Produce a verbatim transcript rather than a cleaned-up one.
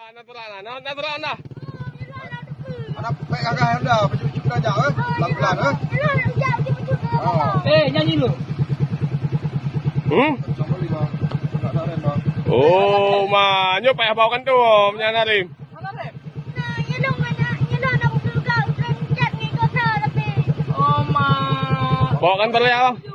Na trok na, na, na trok na. Adak pek gagah anda, pecut-pecut dah jak, eh. Pelan-pelan, eh. Oh. Eh, nyanyi dulu. Hmm? Oh, ma, nyoe payah bawa kantô, nyan Arim. Oh, ma. Bawa kantô ya, Bang.